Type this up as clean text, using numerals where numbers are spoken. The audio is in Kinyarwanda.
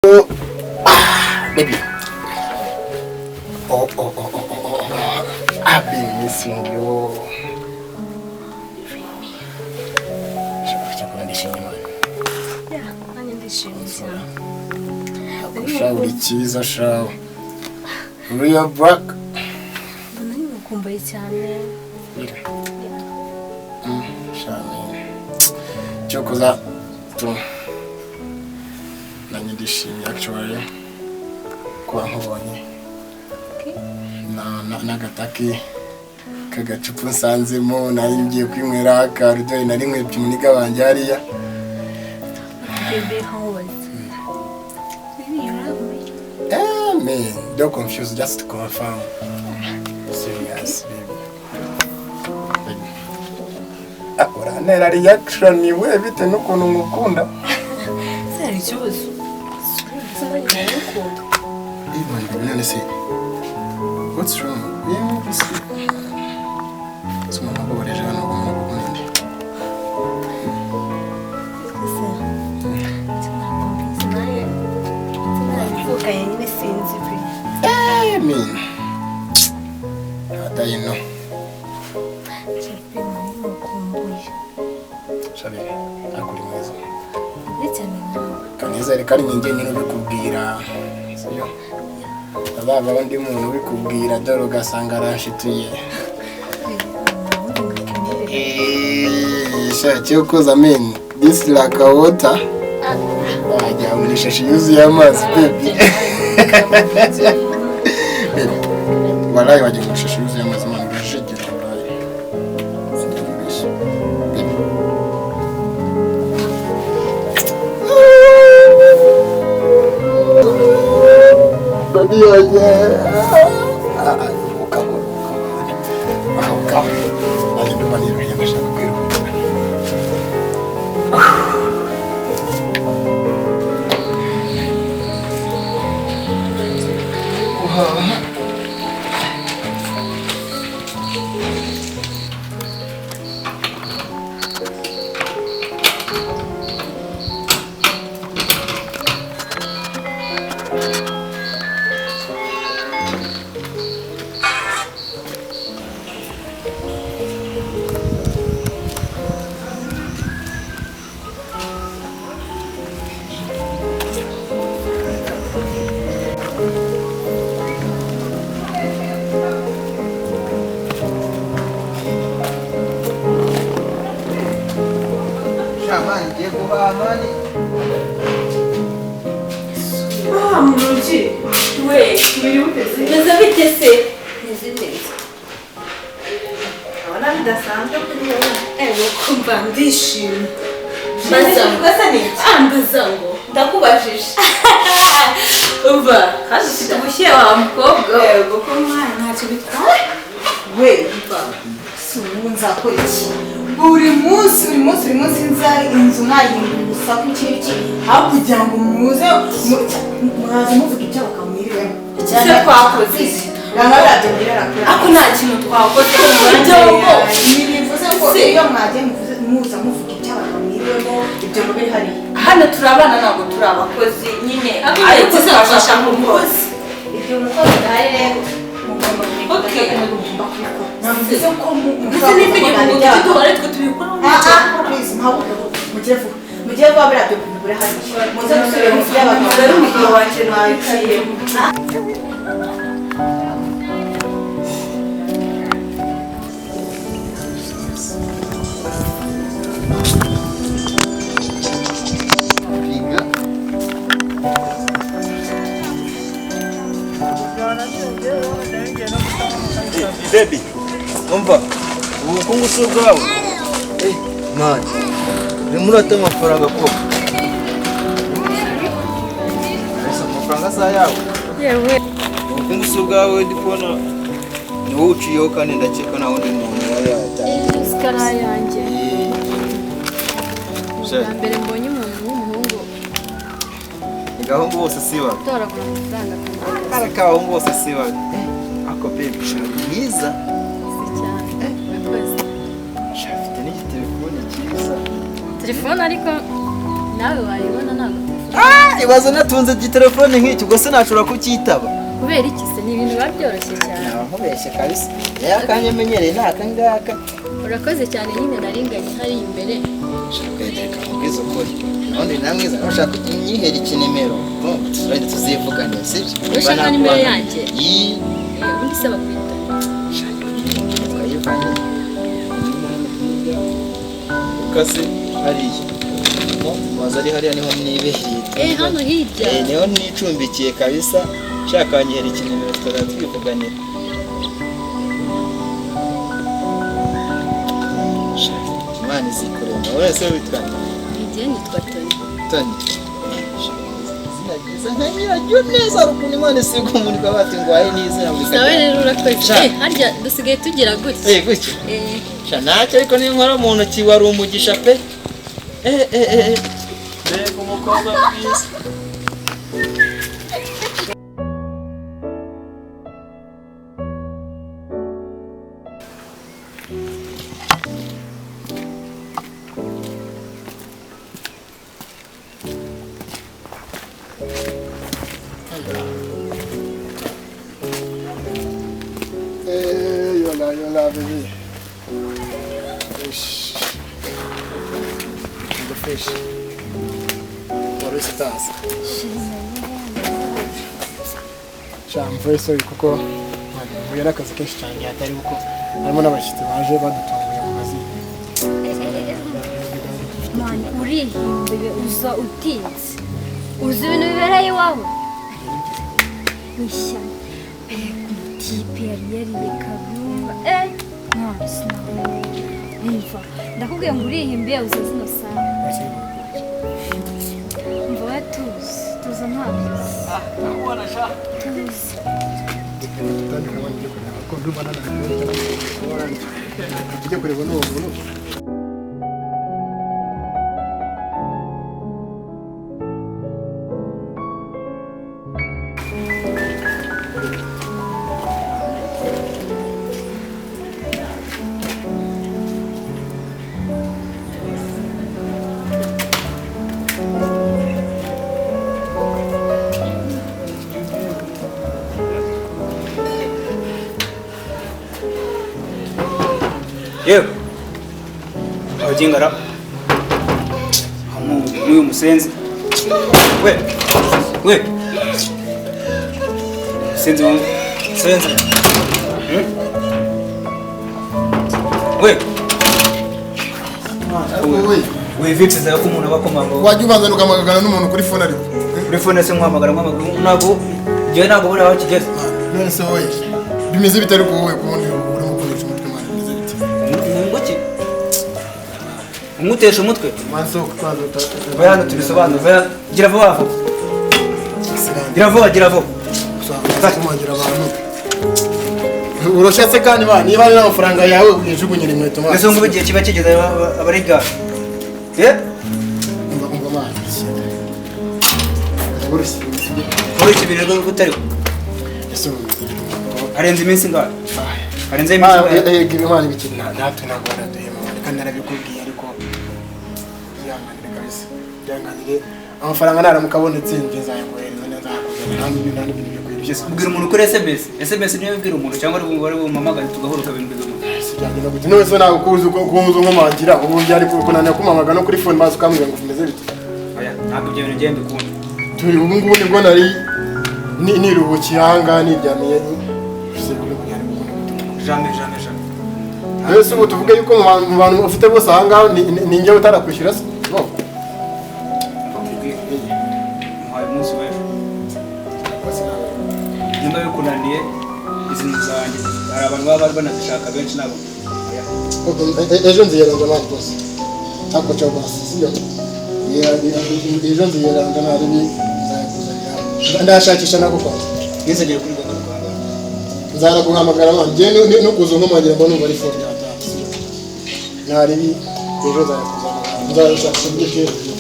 Ah, baby. Oh, oh, oh, oh, oh, oh. I've been missing you. Cyakora ndishimye, man. Yeah, nanjye ndishimye cyane. Sha, uri cyiza sha. Real black. Mbona nkukumbuye cyane. Sha, man. Cyokoza tu nanjye ndishimye actually kuba nkubonye. N'agataki k'agacupa nsanzemo nari ngiye kwinywera akarudori, nari nywebye umuniga wanjye hariya. Baby, how was it? Baby, you love me? Eh, man, don't confuse, just to confirm. Serious, baby. Baby. Ah, urantera reaction we bitewe n'ukuntu ngukunda. Se hari ikibazo? Se nanjye ndagukunda. Eh, man, baby, none se what's wrong? Yeah, see. So mama babareje hano umuntu ninde? Ese icyo ntabwo mbizi nawe, sinabivukanye nyine, sinzi pe. Eh, man. Hata ino. Baby, nari ngukumbuye. Shabi, akuri mwiza. Ndetse cyane nawe. Kanizere ko ari njye nyine ubikubwira. Sibyo? Azaba undi muntu ubikubwira, dore ugasanga aranshituye. Nta wundi ngakeneye. Eh, sha, cyokoza man, this like a water. Wagira ngo ni ishashi yuzuye amazi, baby. Baby, walayi wagira ngo ni ishashi yuzuye amazi, man, urajigira walayi. Sinjya kubeshya. Baby. Baby yanjye. Ah, ah, ukaho, ukaho, ukaho. Nanjye ndumva niruhiye, ndashaka kwiruhukira. Guhaha. Sha man, ngiye guhaha, man. Ah, murugi we, biri bute se? Meze bite se? Meze neza. Urabona bidasanzwe kuri wowe. Ego, kumva ndishimye. Mbaza gasa n'iki? Ah, mbaza ngo. Ndakubajije. Umva. Kandi ufite ubushyuhe wa mukobwa we. Yego ko mwana, ntacyo bitwaye We, si ubu nzakora iki? Buri munsi, buri munsi, buri munsi nza inzu mwayihindura urusaku, iki n'iki, aho kugira ngo muze muraza muvuga ibyo bakamwiriwemo. Se twakoze iki? Nanga biriya birara. Ako nta kintu twakoze. Byombo ntibivuze ngo iyo mwagiye muza muvuga ibyo bakamwiriwemo, ibyo ngo biri hariya. Hano turi abana, ntabwo turi abakozi nyine, ariko twafasha nk'umukozi. Igihe umukozi adahari rero, mugomba Mugomba kubikora. Ntabwo bivuze ko Ndetse n'itegeko ngo tujye duhora twe tubikora. Ah ah, please, muhaguruke mugire vuba, mugire vuba, biriya byo bibure hariya, muze gusubira mu by'abagabo. Umugore, umugabo wanjye ntabikaye. Piga. Baby, umva, ubukungu si ubwawe. Eh, man, urimo urata amafaranga koko. Ese amafaranga si ayawe? Yewe. Ubukungu si ubwawe, ndi kubona ni wowe uciyeho, kandi ndakeka nta wundi muntu waba yayatanga. Sikara yanjye. Sha, Bwa mbere mbonye umuntu w'umuhungu Abahungu bose si babi. utoragura amafaranga akamara. Ariko abahungu bose si babi. Ako baby, sha, uri mwiza. Si cyane. Urakoze. Sha, afite n'igitelefone cyiza. Telefone ariko nawe wayibona, ntabwo telefone. Ah, Ibaze natunze igitelefone nk'iki, ubwo se nashobora kucyitaba? Kubera iki se? Ni ibintu biba byoroshye cyane. Naba nkubeshye kabisa. Rero akanjye menyereye ni aka ngaka. Urakoze cyane nyine, naringanye hariya imbere. Reka nkubwize ukuri. Ubundi na mwiza nushaka unyihera ikinimero. Turajya tuzivugane, sibyo? Urashaka nimero yanjye? Yii. Ubundi se bakwita? Twayivanye. Ukase hariya. Waza ari hariya niho nibereye. Hano hirya. Niho nicumbikiye kabisa. Shaka wanyihera ikinimero tukazajya twivuganira. Imana izikurema. Wese witwa nde? Njye nitwa Tony. Tony. Izina ryiza nka nyiraryo neza, hari ukuntu Imana isiga umuntu ikaba bati ngo wahe n'izina ngo Sawa rero urakoze. Sha. Harya dusigaye tugira gutya. Gutya. Sha ntacyo, ariko ninkora mu ntoki wari umugisha pe. Mbega umukobwa mwiza. Yola, yola, baby. Fish. The fish. What is it as? I'm very sorry kuko mpuye n'akazi kenshi cyane hatari kuko harimo n'abashyitsi baje badutunguye mu kazi. Mani urihimbiwe uza utinze. Uzi ibintu bibereye iwawe? Ishyano. Tipe yari yariye kabumba. Mwana sinabona. Umva, ndakubwiye ngo urihimbiye uza zino saha. Umva we tuzi, tuza ntabyo. Tuzi. Tujye kureba n'uwo muntu. Yewe abagengara n'uyu musenzi we we musenzi musenzi we we vipsi zawe ko umuntu abakomanga wajya ubanza ukamagana n'umuntu kuri phone, ariko kuri phone se nkuhamagara ntabwo njyewe ntabwo buriya aho kigeze. None se wowe bimeze bitari ko wowe kubundi urimo gukoresha umutwe mwana bimeze bite? Ngo umutesha umutwe oya hano tubisobanura. Gira vuba vuba, gira vuba, gira vuba. Urashatse kandi ba niba ari n'amafaranga yawe uyijugunyira inkweto mwana. Mbese ngo igihe kiba kigeze aba ari gare. Umva mwana. Urushye ibintu utari. Harenze iminsi ingahe? Harenze iminsi ingahe? Yego Imana ibikiri natwe ntabwo baraduhema kandi narabikubwiye, ariko byihanganire kabisa, byihanganire. Amafaranga naramuka abonetse njye nzayakohereza nzayakuzanira, nta n'ibintu byo kwirushya. Ubwira umuntu kuri SMS, SMS niyo ubwira umuntu cyangwa ari bumamagare tugahuruka ibintu bigomba. Byagenda gute? None se ntabwo kuzi uko nkomangira ubu byari kunanira kumamagara no kuri phone maze ukambwira ngo umeze bite? Oya ntabwo ibyo bintu ngenda ukunda. Turi ubu ngubu nibwo nari niruhukiye aha ngaha niryamiye. Jamais, jamais, jamais. Mbese ubu tuvuge yuko mu bantu ufite bose aha ngaha ni njyewe utarakwishyura se? No. Muhaye umunsi w'ejo. Nyuma yo kunaniye izi nzu zanjye hari abantu baba banazishaka benshi nabo. Ejo nziyeranja mani rwose. Ntabwo nshobora sibyo. Ejo nziyeranja nari nzayakuzanira. Ndashakisha nako kwanza. Nizegere kuri Rwanda Rwanda. Nzaraguhamagara mani. Njye nukuza nkomangira mbona umva ari phone yataha. Nari ejo nzayakuzanira. Nzashakisha uburyo bw'ejo.